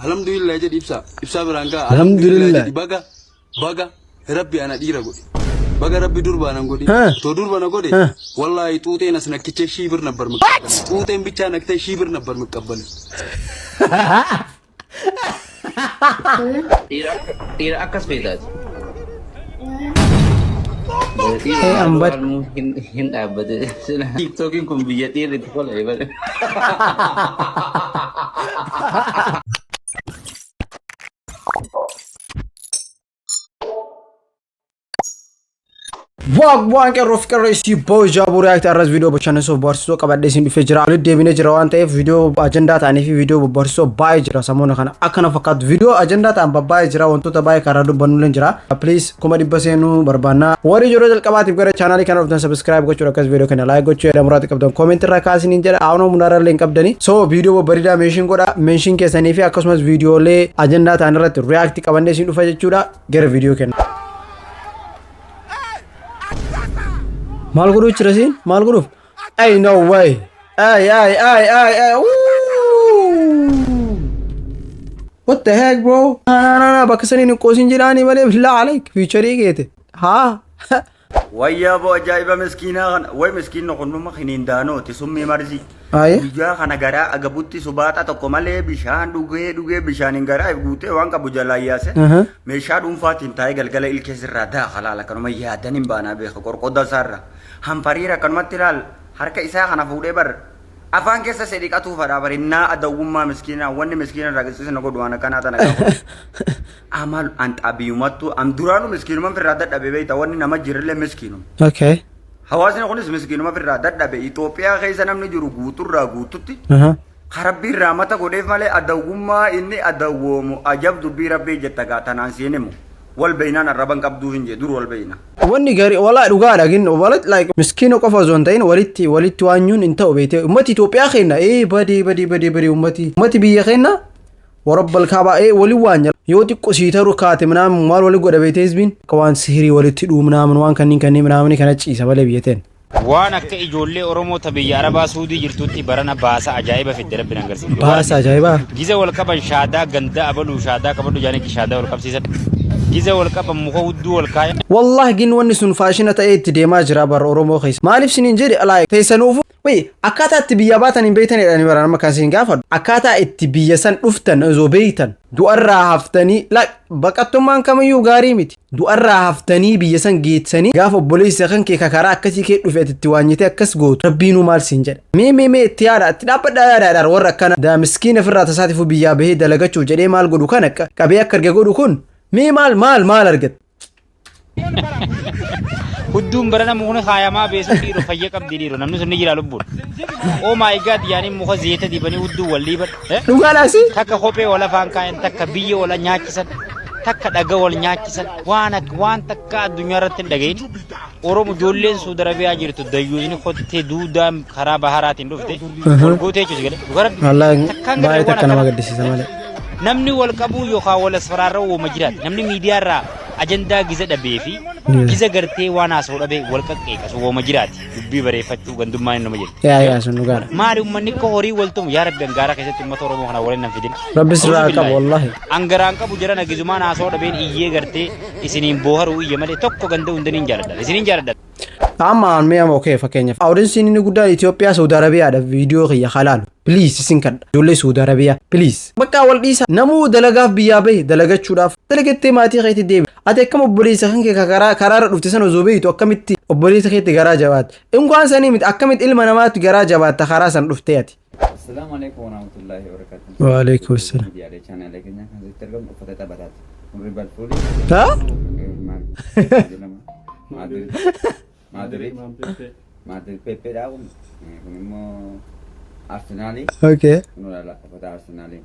Alhamdulillah jedhi ibsaa. Ibsaa biraan ga'a. Alhamdulillah. Jedhi baga baga rabbi ana dhiira godhe. Baga rabbi durba nan godhe. Huh. Otoo durba na godhe Huh. wallahi xuuxeen as nakkichee shii bir nabbar miqqabbale. Xuuxeen bichaa naktee shii bir nabbar miqqabbale. Dhiira akkas feetaati. Hey, ambat. Hin dhaabbate. Tiktookiin kun biyya dhiirri itti kola'e bale. Bu'aan qeerroof qeerreessii Boojaa React arras viidiyoo bashannansiisoo barsiisoo qabadhee isin dhufee jira. Walitti deebinee jira waan ta'eef, viidiyoo ajandaa ta'anii fi viidiyoo barsiisoo baay'ee jira samoona kana. Akkana fakkaatu viidiyoo ajandaa ta'an babbaay'ee jira, wantoota baay'ee karaa dubbannu jira. Please, 100,000 seenuu barbaanna. Warri yeroo jalqabaatiif gara chaanaalii kana dhuftan subscribe gochuudha, akkas viidiyoo kana like gochuu, yaada muraati qabdan comment irraa kaasiniin jedha. Aawunoo munaarallee hin qabdani. So viidiyoo bareedaa mention godha. Mention keessanii fi akkasumas viidiyoolee ajandaa ta'an irratti react qabannee isin dhufa jechuudha. Gara viidiyoo kenna. Maal godhuu jira siin? Maal godhuuf? Ay, no way! Ay, ay, ay, ay, ay! Ooh! What the heck, bro? Na na na, bakka saniin hin qoosin jedhaanii malee, billaa aleek future keete. Haa? Wayyaa boo, ajaa'iba miskiinaa kana. Way, miskiinni kun numa hiniin daanooti summii marzii. Aye. Guyyaa kana garaa agabutti subaaxa tokko malee bishaan dhugee dhugee bishaaniin garaa if guutee waan qabu jalaa yaase. Meeshaa dhuunfaatiin taa'ee galgala ilkee sirraa daaka laala, akkanuma yaadan hin baanaa beeka qorqodda isaarra. Hanfariira akkanumatti ilaal, harka isaa kana fuudhee bar afaan keessa se dhiqatuu fadhaa bar innaa adawwummaa miskiinaa. Wanni miskiina irraa qixxisna godhu waan akkanaa tana gaafa. Amal an xabiyumattu an duraanuu miskiinuma firraa dadhabe beekta, wanni nama jirrillee miskiinuma. Hawaasni kunis miskiinuma firraa dadhabe. Itoophiyaa keessa namni jiru guuturraa guututti ka rabbii irraa mata godheef malee adawwummaa inni adawwoomu ajab. Dubbii rabbii jetta gaa tanaan siin himu, wal beeynaan arraban qabduu hin jedhu, dur wal beeyna. Wanni gaarii walaa dhugaadha gin walit like miskiina qofa osoo hin ta'in walitti walitti waanyuun hin ta'u beekte. Ummati Itoophiyaa keenya badii badii badii badii, ummati biyya keenya warabbal kaabaa wali waanya. Yoo xiqqoo sii taru kaate minaamin maal wali godha beekte, hizbiin akka waan sihirii walitti dhuu minaamin waan kanneen kanneen minaamini kana ciisa malee biyya teen. Waan akka ijoollee Oromoo ta biyya Arabaa Suudii jirtutti barana baasa ajaa'iba fidde rabbi nan agarsiisa. Baasa ajaa'ibaa. Giza wal qaban shaadaa ganda abaluu shaadaa qabadhu jaanii shaadaa wal qabsiisan. Giza wal qaban muka hudduu wal kaayan. Wallah gin wanni sun faashina ta'ee itti deemaa jira bara Oromoo keessa. Maaliif siniin jedhe, like teessanuufu Wai, akkaataa itti biyya baatan hin beektanidha ni bara nama kan isin gaafadhu. Akkaataa itti biyya san dhuftan osoo beektan du'arraa haftanii, like baqattummaan kamiyyuu gaarii miti. Du'arraa haftanii biyya san geessanii gaafa obboleessa kan kee karaa akkasii kee dhufe ati itti waanyitee akkas gootu, rabbiinuu maal siin jedha? Mee mee mee, itti yaada, itti dhaabbadhaa yaadaadhaan. Warra akkana daa miskiina ofirraa tasaatiifuu biyyaa bahee dalagachuuf jedhee maal godhu kana qabee akka arge godhu kun mee maal maal maal argate? Hudduun barana mukni kaayamaa beesu dhiiroo fayya qabdi dhiiroo, namni sun ni jira lubbuun. Oh my God, yaani muka zeeta dibanii hudduu wal dhiiban. Dhugaadhaasi? Takka kophee wal afaan kaayan, takka biyya wal nyaachisan, takka dhaga wal nyaachisan, waan akka waan takka addunyaa irratti hin dhagahin. Oromo ijoolleen Suudi Arabiyaa jirtu dayyuusni kottee duudaan karaa baharaatiin dhufte wal gootee jechuudha galee. Dhugaa rabbi. Wallaahi Takkaan baay'ee garee waan takka nama akkana. gaddisiisa malee. Namni wal qabuu yookaan wal asfaraarra uuma jiraate, namni miidiyaa irraa ajandaa giza dhabee fi giza gartee waan haasa'u dhabee wal qaqqeeqasu uuma jiraate, dubbii bareeffachuu gandummaan inni nama jedhu. Yaa yaa, sun dhugaadha. Maali uummanni akka horii wal tumu? Yaa rabbi, angaaraa keessatti uummata Oromoo kana waliin nan fidin. Rabbi sirraa haa qabu wallahi. Angaraan qabu jara nagizumaan haasa'u dhabeen iyyee gartee isiniin booharuu iyya malee tokko ganda hundaniin jaaladha. Isiniin jaaladha. Amma mee amma okay, fakkeenyaaf audiensiin inni guddaan Itoophiyaa, Saudi Arabiyaadha, viidiyoo kiyya halaalu. Please, isin kadha. Ijoollee Saudi Arabiyaa, please. Bakka wal dhiisa. Namuu dalagaaf biyyaa bahe, dalagachuudhaaf dalagattee maatii keetti deebi. Ati akkam obboleessa kan kee karaa karaarra dhufte sana osoo beektu akkamitti obboleessa keetti garaa jabaatte? Inkwaan sanii miti, akkamitti ilma namaatti garaa jabaatta karaa san dhuftee ati? Assalamu alaikum warahmatullahi wabarakatuh. Waalaikum assalam. Miidiyaalee chaanaalee keenyaa kan asitti argamu uffata taphataati. Kun Liverpoolii. Ha? Maal jedhama? Maadrid. Maadrid. Maadrid Pepeedha kun. Kun immoo Arsenaalii. Kun ilaala uffata Arsenaalii.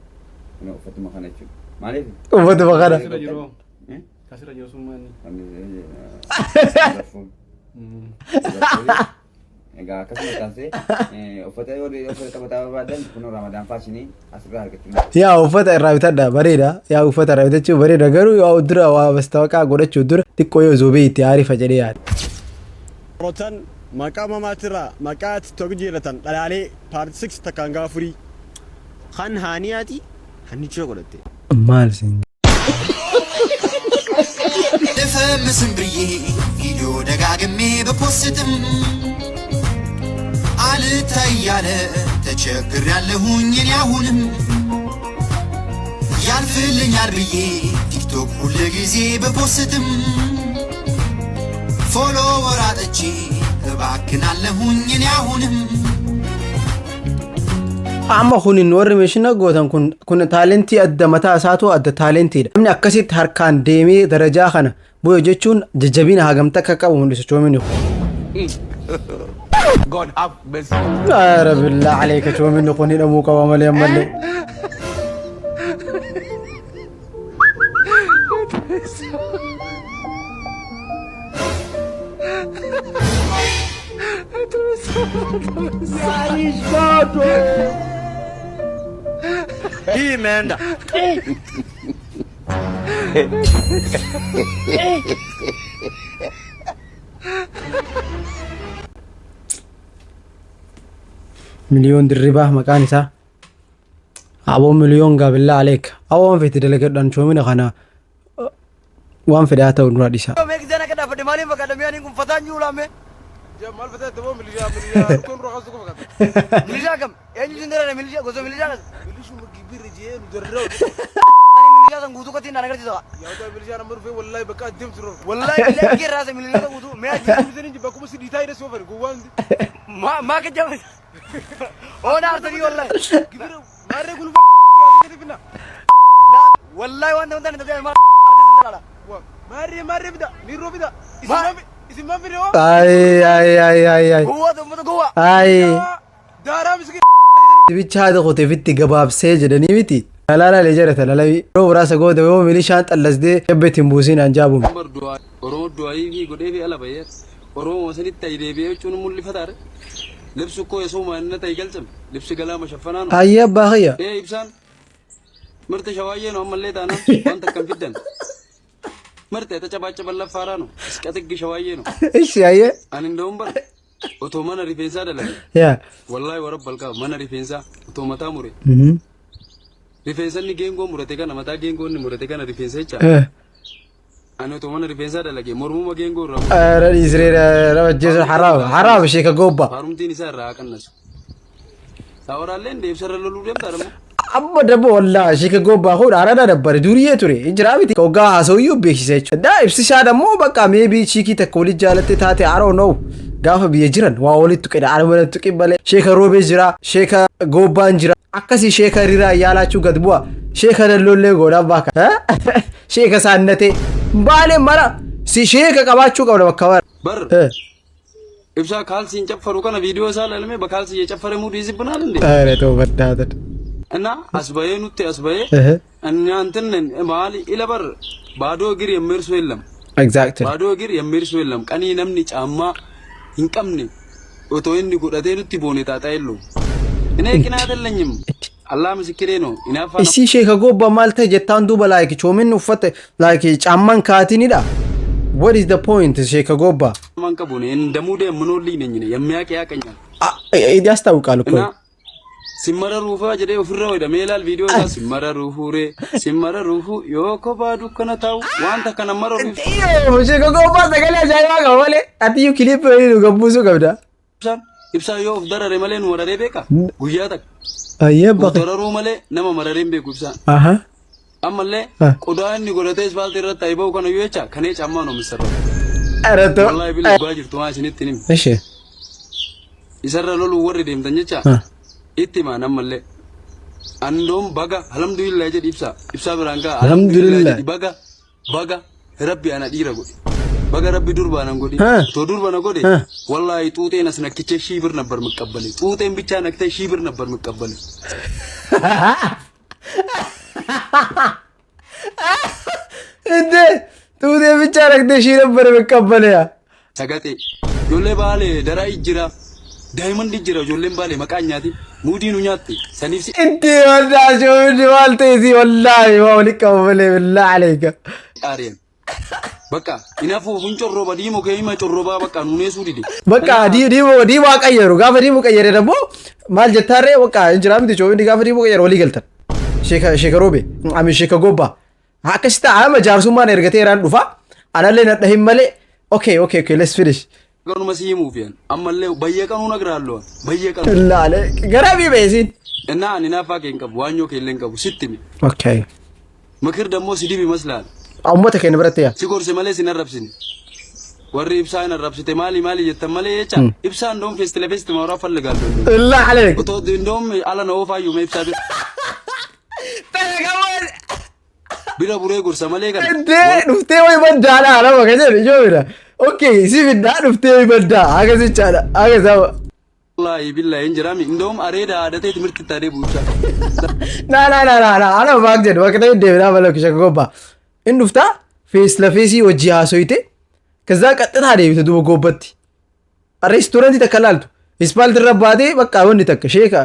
Kun uffatuma kana jechuudha. Maaliif? Uffatuma kana. Kasirra jiru. Eh? Kasirra jiru sun maali? Kan Liverpool. Liverpoolii. Egaa akkasuma taasisee uffata yoo uffata taphataa barbaadan kun Ramadaan faashinii asirraa argachuu. Yaa, uffata irraa bitadha, bareeda. Yaa, uffata irraa bitachuu bareeda, garuu yaa dura waa mastawaqaa godhachuu dura xiqqoo yoo zoobee itti aarifa jedhee yaada. Rotan maqaa mamaatirraa maqaa TikTok jijjiirratan dhalaalee part 6 takkaan gaafurii. Kan haaniyaati. Hannichoo godhatte. Maal sin ልፈምስም ብዬ ቪዲዮ ደጋግሜ ብፖስትም አልታያለ ተቸግር ያለሁኝ እኔ አሁንም ያልፍልኛል ብዬ ቲክቶክ ሁል ጊዜ ብፖስትም follower አጥቼ እባክናለሁኝ እኔ አሁንም። Amma kunin warri meeshina gootan kun talentii adda mataa isaatu adda talentiidha. Namni akkasitti harkaan deemee darajaa kana bu'e jechuun jajjabina hagamta akka qabu mul'isa choomini. God have mercy. ኧረ بالله عليك choominni kun hidhamuu qaba malee ammallee. Hii imeenda. Miliyoon Dirribaa maqaan isaa. Aboo miliyoon gaa بالله عليك. Aboo waan fedhe dalagadhaan choomina kana waan fedhe haa ta'u nurraa dhiisa. Mee giseen akka dhaabate maaliin fakkaata mi'aan kun fataan jiru laame? Maal fataa ta'uu milishaa milishaa kun roqas tokko fakkaata. Milishaa kam? Eenyu sin darare milishaa gosa milishaa kas? Milishuma gibirri jee nu darree. Milishaa san guutuu katiin naan agarsiisa. Yaa milishaa nama dhufee wallahi bakka adeemtu rof. Wallahi billahi kee raasa milishaa guutuu mi'a jiru. Milishaan bakkuma si dhiitaa hidha soofan gowwaan. Ma maa kajjama. Oona arsanii wallahi. Gibirri maarree kun finna. Wallahi waan ta'u ta'an maal artisan talaala. Maarree maarree fida miirroo fida. Isin maan fide hoo? Ay ay ay ay ay. Gowwaa uummata gowwaa. Ay. Daaraa miskiin. Dibicha haadha qoteefitti gabaabsee jedhanii miti. Talaalaalee jara talaalawii. Yeroo muraasa gooda yoo milishaan xallasdee jabbeetti hin buusin aan jaabuun. Oromoo du'aayii fi godhee fi ala bayyee Oromoo sanitti ta'e deebi'ee jechuun mul'ifataare. ልብሱ እኮ የሰው ማንነት አይገልጽም። ልብስ ገላ መሸፈና ነው። Ayyee abbaa kiyya. ይሄ ኢብሳን ምርጥ ሸዋዬ ነው። አመሌ ጣና ዋን ተከም ፊደን ምርጥ የተጨባጨበለት ፋራ ነው። እስከ ጥግ ሸዋዬ ነው። Ishi ayyee. አን እንደውም በር ኦቶ መነ ሪፌንሳ ደለገ Yaa. ወላሂ ወረብ በልካ መነ ሪፌንሳ ኦቶ መታ ሙሬ ሪፌንሰኒ ጌንጎ ሙረቴ ከነ መታ ጌንጎ ni murate kana rifeensa jecha ani otoo mana rifeensaa dalage mormuma geengoo irraa ኧረ dhiisree nama ajjeesuun haraama. Haraama sheeka gobba. faarumtiin isaa irraa haa qannasu. Saawwaraallee እንደ ibsarra loluu deemtaa ደግሞ Amma dabbo wallaahi sheeka gobbaa kun araada dabbare duriyyee ture jira miti. Hoggaa haasawuyyuu beeksisa jechuudha. Daa ibsishaa dammoo bakka maybe chiikii takka walitti jaalatte taate, I don't know. Gaafa biyya jiran waa walitti tuqedha. Ana mana tuqe malee sheeka roobee jira, sheeka gobbaan jira. Akkasii sheeka riraa yaalaachuu gad bu'a. Sheeka dallollee godhaan baaka. Sheeka saannatee baalee mara si sheeka qabaachuu qabna bakka bara. በር ibsaa ካልሲን ጨፈሩ kana viidiyoo isaa lalame በካልሲ እየጨፈረ ሙድ ይዝብናል እንዴ? ኧረ ተው በእናትህ። እና አስበዬ ኑቴ አስበዬ እኛ እንትን ነን ማሊ ኢለበር ባዶ እግር የሚሄድ ሰው የለም። ባዶ እግር የሚሄድ ሰው የለም። ቀኒ namni ጫማ hin qabne otoo inni godhatee nutti boone xaaxaa የለውም። እኔ ቅናት የለኝም። አላህ ምስክሬ ነው። ኢናፋ Isii sheeka gobba maal ta'e jettaan duuba like choominni uffate like caamman kaatinidha. What is the point sheeka gobba? ማን ቀቡ ነው እንደ ሙዴ የምኖርልኝ ነኝ እኔ። የሚያውቅ ያውቀኛል። ያስታውቃል እኮ። እና ሲመረሩፋ jedhee ofirra hodhamee ilaal viidiyoo isaa simararuufure simararuufu yoo kophaa dukkana taa'u wanta kana mararuuf. Sheeka gobbaa sagalee ajaa'ibaa qaba malee atiyyuu kilippii waliin nu gabbuusuu qabda. Ibsaan ibsaan yoo of darare malee nu mararee beeka guyyaa takka. Ayyee Of baqe. dararuu malee nama mararee hin beeku ibsaan. Ammallee qodaa inni godhatee ispaaltii irratti ayi ba'u kana yoo jecha kanee caammaa nu misarra. ኧረ ተው. Wallaahi bila dhugaa jirtu waan isinitti himi. Ishi. Isarra loluu warri deemtan jecha itti himaan ammallee. Andoom baga alhamdulillah jedhi ibsaa ibsaa biraan ga'a. Alhamdulillah. Jedhi baga baga rabbi ana dhiira godhe. Baga rabbi durba nan godhe. Otoo durba na godhe wallahi ጡጤን አስነክቼ 1000 ብር ነበር የምቀበል። ጡጤን ብቻ ነክተህ 1000 ብር ነበር የምቀበል። እንዴ ጡቴ ብቻ ነክተህ ሺህ ነበር የምቀበልህ። Sagaxee ijoollee baalee daraa jira daa'imman jira ijoolleen baalee maqaa nyaatiin muudii nu nyaatte saniif si እንዴ ወላሂ maal ta'e si wallaahi waa walitti qaba malee بالله عليك. aareen bakka inaafuu hun corroba diimoo kee hima corrobaa bakka nuuneesuu dide. Bakka diimoo diimoo haa qayyaru gaafa diimoo qayyare ደግሞ maal jettaarree bakka hin jiraa miti choominni gaafa diimoo qayyaru walii galtan. Sheeka sheeka roobe ami sheeka gobba akkasitti amma jaarsummaan ergateeraan dhufa anallee nadha hin malee. Okay, let's finish. ቀኑ si himuuf yan ammallee በየቀኑ እነግርሃለሁ በየቀኑ Laale gara bii beesin. እና ani naaffaa kee hin qabu, waanyoo kee illee hin qabu, sitti himi. ምክር ደግሞ ስድብ ይመስላል። Uummata keenya biratti yaa. Si gorse malee sin arrabsine. Warri ibsaa hin arrabsite maali maali jettan malee jecha ibsaa እንደውም ፌስት ለፌስት ማውራት ፈልጋለሁ። Laale. Otoo እንደውም ala na oofaayyuu mee ibsaa bira buree gorsa malee kana. Dhuftee wayi baddaadha nama kan jedhu ijoomina. Okay, si fiddaa dhuftee wayi baddaa akkas jechaadha akkas ama. Wallaahi billahi hin jiraami እንደውም areeda aadatee timirti itti adeemu ibsaa. Na na na na na ana maak jedhu bakka ta'e deemnaa malee sheeka gobbaa. In dhuftaa face ለፌስ wajji haasoyite ከዛ ቀጥታ deebite duuba gobbatti. Reestoorantii takka laaltu. Ispaaltii irra baatee bakka wanni takka sheeka.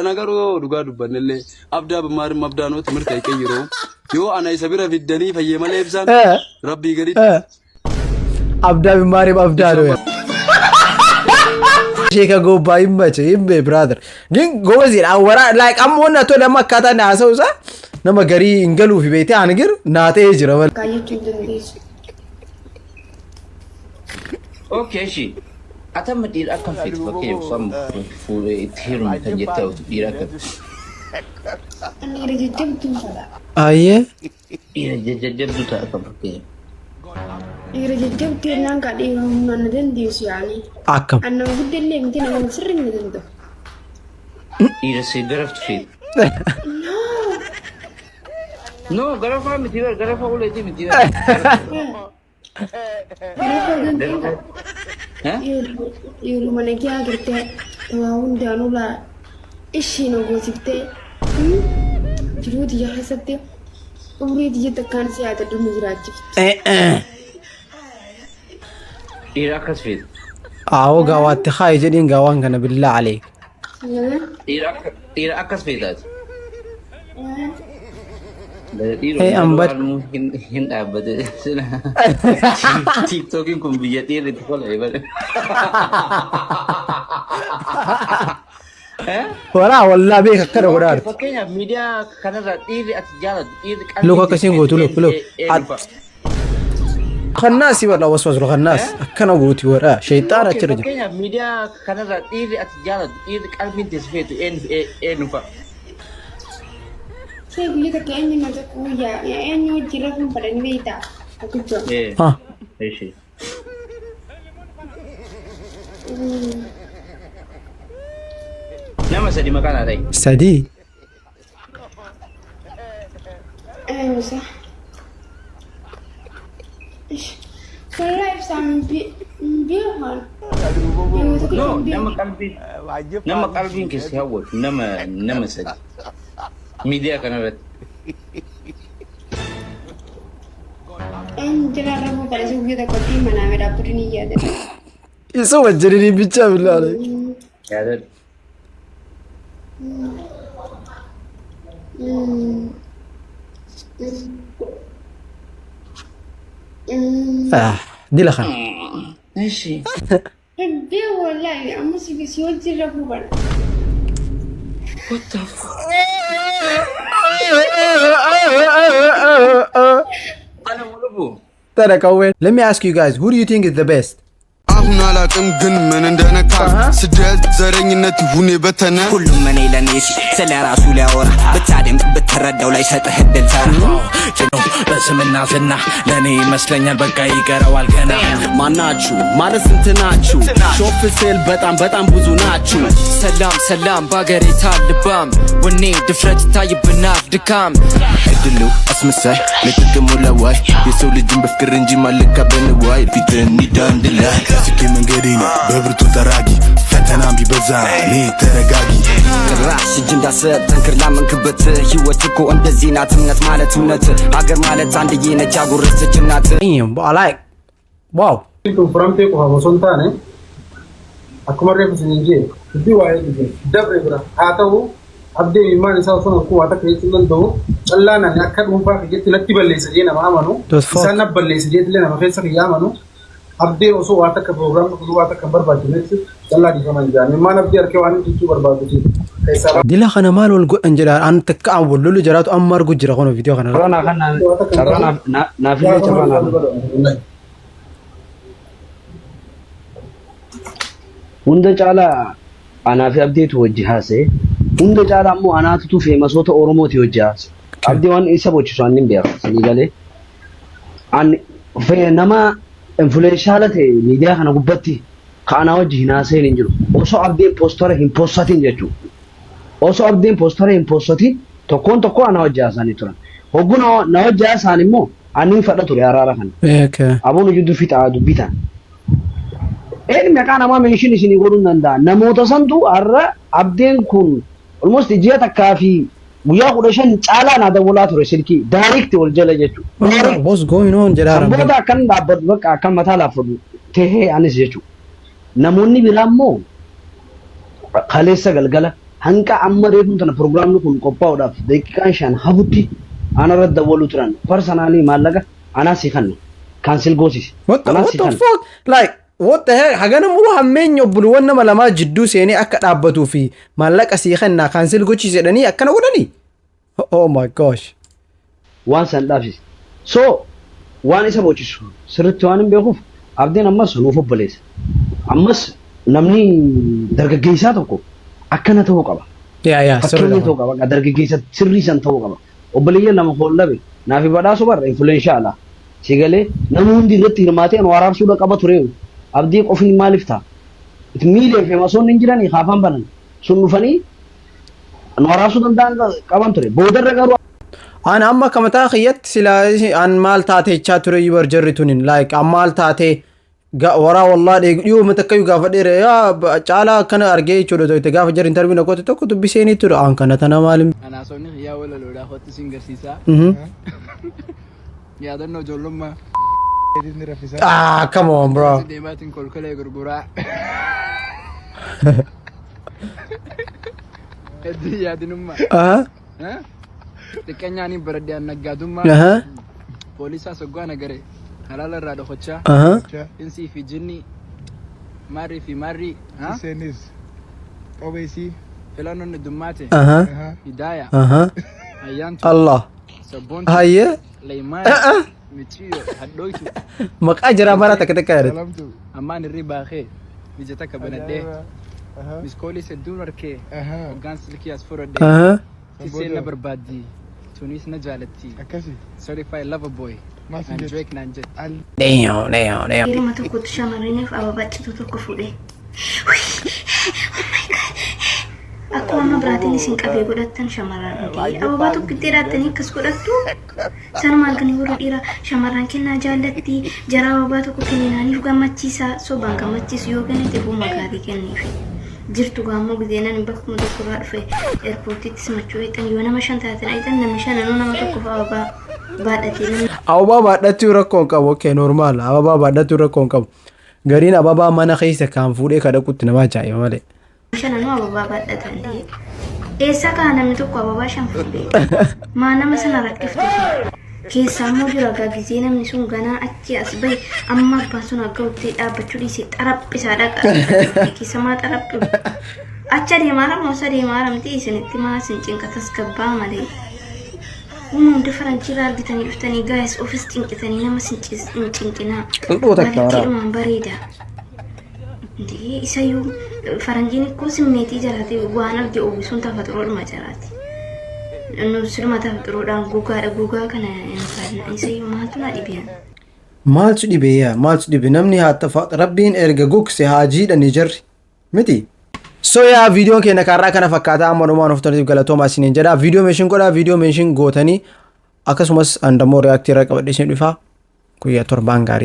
ነገሩ dhugaa dubbannellee abdaa ብማርም አብዳ ነው ትምህርት አይቀይረውም። Yoo ana isa bira fiddanii fayyee malee ibsaan rabbii gaditti. Abdaa ብማርም አብዳ ነው. Sheeka gobbaa hin mache hin bee brother. ግን gobaziidha wara like amma wanna tole amma akkaataa inni haasa'u isaa nama garii hin galuufi beekte ani gir naa ta'ee jira malee. Kaayyachuu hin dandeessu. Okay, እሺ. Ati amma dhiira akkam feetu fakkeenyaaf osoo amma fuudhee itti heerume kan jettee hawwatu dhiira akkam? Dhiira jajjabduu fedha. Ayyee. Dhiira jajjabduu ta'a akkam fakkeenyaaf? Dhiira jajjabduu jennaan kaa dhiira humnaan na dandeessu yaani. Akkam. An nama guddallee miti, nama sirrii na danda'u. Dhiira si garaftu feetu. No. No, garafaa miti bar, garafa uleetii miti bar. Garafa danda'u. Dhiiruma nagaa agartee waa hundaanuu laa ishii na goosiftee jiruu tiyya keessatti umrii tiyya takkaan si yaadadhu nu jiraachifti. Dhiira akkas feetu. Aawoo gaawaatti haayi jedhiin gaawaan kana billaa aleek. Dhiira akkas feetaati. Hey, ambad. Hin dhaabbate. TikTokiin kun biyya dhiirri itti kola'e bale. Waraa wallaa beeka akkana godhaarti. Fakkeenyaaf miidiyaa kanarraa dhiirri ati jaalattu dhiirri qalbii Luka akkasiin gootu look look. Khannaasi barra waswasu khannaas akkana gooti warra shayxaan achirra jira. Fakkeenyaaf miidiyaa kanarraa dhiirri ati jaalattu dhiirri qalbiin teessu feetu eenyu fa'a? See guyyaa takka eenyu na tokko guyyaa eenyu wajjin rafuun fedhanii beektaa? Akkuma. Ha. Eshi. Nama sadi maqaan haa ta'e. Sadii. Eenyu isaa? Wallahi ibsaan hin beekan. No, nama qalbii nama qalbiin keessa hawwatu nama nama sadi. Miidiyaa kanarratti. Eenyu jala rafuu fedha si guyyaa tokkotti manaa midhaabbatu ni yaadata. Isa wajjin bichaa billaa aleek. Yaadadhu. Dila kana. እሺ. Hin beeku wallahi amma si wajjin rafuu fedha. What the fuck? Ana mulubu. Tana qawween. Let me ask you guys, who do you think is the best? አሁን አላቅም ግን ምን እንደነካ ስደት ዘረኝነት ይሁን የበተነ ሁሉም እኔ ለእኔ ሲል ስለ ራሱ ሊያወራ ብታደምጥ ብትረዳው ላይ ሰጥህ እድል ተራ በስምና ዝና ለእኔ ይመስለኛል በቃ ይቀረዋል ገና። ማናችሁ ማለት ስንት ናችሁ? ሾፍ ስል በጣም በጣም ብዙ ናችሁ። ሰላም ሰላም በአገሬ ታልባም ወኔ ድፍረት ይታይብናል ድካም። አይደለው አስመሳይ ለጥቅሙ ለዋይ የሰው ልጅን በፍቅር እንጂ ማለካ በንዋይ ፊትን አንድ ላይ ስኬ መንገዴ ነው በብርቱ ጠራጊ ፈተናም ቢበዛ እኔ ተረጋጊ። ጭራሽ እጅ እንዳሰጥ ጠንክር ላመንክበት ህይወት እኮ እንደዚህ ናት። እምነት ማለት እውነት ሀገር ማለት አንድዬ ነች ያጎረሰች እናት። Damn, I like. Wow. Tun furamtee qofa osoo hin taane akkuma reefu isiniin jee dubbii waa'ee dubbii dabre bira haa ta'u abdee ilmaan isaa osoo akkuma waa takka jechuu danda'u callaan ani akka dhuunfaa kiyyatti natti balleessa jee nama amanu isaan na balleessa jeetillee nama keessa kiyya amanu abdee osoo waa takka piroogiraamni kun waa takka hin barbaachifnetti callaa dhiifaman jedhan ilmaan abdee harkee waan jechuu barbaadu. Keessaa Dila kana maal wal godhan jedha, an takka an wal lolu jiraatu amma argu jira kun viidiyoo kana. Carraa naa kan carraa naafillee carraa naa. Hunda caalaa anaa fi Abdeetu wajji haasa'e. Hunda caalaa ammoo anaatutu famousoota Oromooti wajji haasa'e. Abdii waan isa bochisu ani hin beeku. Sanii galee. Ani nama influential ta'e miidiyaa kana gubbatti ka anaa wajji hin haasa'in hin jiru. Osoo Abdiin poster hin postatin jechuudha. Osoo Abdiin poster hin postatin tokkoon tokko anaa wajji haasa'anii turan. Hogguu na wajji haasa'an immoo ani fadha ture araara kana. Aboon jidduu fixaa dubbii tana. Een maqaa namaa mention isinii godhuu hin danda'a. Namoota santu har'a Abdeen kun almost ji'a 1 fi guyyaa 15 caalaa naa dawwalaa ture silkii direct wal jala jechuudha. What's going on jedhaa. San booda akkan dhaabbatu, bakka akkan mataa laaffatu tahee anis jechuudha. Namoonni biraa immoo kaleessa galgala hanqa amma reefuun tana pirogiraamni kun qophaa'uudhaaf daqiiqaan 5 hafutti anarra dawwaluu turan. Personally maallaqa anaa si kanna. Cancel goosisi. What the, Anaa what si the kanna. fuck? Like, what the heck? Hagana muruu hammeenya obboluuwwan nama lamaa jidduu seenee akka dhaabbatuu fi maallaqa sii kennaa cancel gochiise jedhanii akkana godhanii? Oh my gosh. Waan san dhaabsise. So waan isa bochisu sirriitti waan hin beekuuf Abdiin ammas nuuf obboleessa. Ammas namni dargaggeessaa tokko akkana ta'uu qaba. Yaa Fakkeenya sirriidha. ta'uu qaba. Dargaggeessa sirrii san ta'uu qaba. Obboleeyyan lama hollabe naafi badhaasu barra influential. Si galee namni hundi irratti hirmaatee nu araarsuudha qaba ture. Abdii qofni maaliif ta'a? Miidiyaa famousoonni hin jiranii haafaan banan sun dhufanii nu araarsuu danda'an qaban ture. Boodarra garuu An amma akka mataa kiyyatti silaa an maal taate jechaa ture iyyuu bar jarri tunin, like an maal taate waraa wallaa dhiyoo mata akkayyuu gaafa dheere yaa caalaa akkana argee jechuudha to'ite gaafa jarri interview na goote tokko dubbiseenii ture an kana tana maalin. Anaasonni xiyyaa walaloodhaa kottu siin garsiisaa. Yaadannoo ijoollummaa. Ah, come on, bro. Deemaatiin kolkolee gurguraa. Hedduu yaadinummaa. Xiqqeenyaaniin baradhee naggaadummaa. Poolisaa soggaa nagare halaala irraa dhokochaa. Insii fi jinni maarrii fi maarrii. Iseenis qobeesii. Filannoon heddummaate. Hidaaya. Ayyaantu. Allah. Sabboontu. Hayyee. Leeymaan. Micciyo. Hadhooytu. Maqaa jira bara takka takka yaadate. Ammaan irri baakee ija takka banadhee. Missed calliis hedduun harkee. Hoggaan silkii as fudhadhee. Tiseen na barbaaddi. Tunis na jaalatti. Akkasi. Certified lover boy. Maal Naan Drake naan jetti. Damn, damn, damn. Yeruma tokkotti shamarraniif ababaa cituu tokko fuudhee. Oh my God. Akkuma amma biraatiin isin qabee godhattan shamarran hundee ababaa tokkitti dhaattanii akkas godhattu. Sanumaan kan warra dhiiraa shamarran kennaa jaallatti, jara ababaa tokko kenninaaniif gammachiisa, sobaan gammachiisu yoo kennite bu'uma gaarii kenniif. Jirtu gaammoo gizeenan bakkuma tokkorraa dhufe airportiitti simachuu eexan yoo nama shan taatan eexan namni shananuu nama tokkoof ababaa baadhatee namni Ababaa baadhachuu rakkoo hin qabu. Okay, normal. Ababaa baadhachuu rakkoo hin qabu. Gariin ababaa mana keessa kaan fuudhee kadhaqutti nama ajaa'iba malee. Shananuu ababaa baadhatan. Eessaa kaa namni tokko ababaa shan fuudhee? Maa nama sana rakkiftu sun? Keessaa immoo jira gaa gizee namni sun ganaa achi as bahe amma abbaan sun akka uttee dhaabbachuu dhiise xaraphisaa dhaqa. Keessa maa xaraphiu? Achi adeemaa moo isa deemaa miti isinitti maa isin cinqa tasgabbaa malee. Waan hunda faranjiirraa argitanii dhuftanii gaayis ofis cinqitanii nama hin cinqinaa. Qilxuu takka waraaba. Maalittiidhumaan bareeda. Indee isayyuu faranjiin ikkoo simmeetii jaraati waan arge uwwisuun tafaxuroodhuma jaraati. Nuusidhuma tafaxuroodhaan gogaadha, gogaa kana hin faana isayyuu maaltu na dhibiyan. Maaltu dhibe yaa, maaltu dhibe? Namni haa tafa rabbiin erga gogse haa jiidhani jarri miti. So yaa, viidiyoon keenya kaarraa kana fakkaataa amma dhumaan of tolaniif galatoomaa isiniin jedha. Viidiyoo mention godhaa, viidiyoo mention gootanii akkasumas andammoo react irra qabadhee isin dhufaa. Guyyaa torbaan gaarii.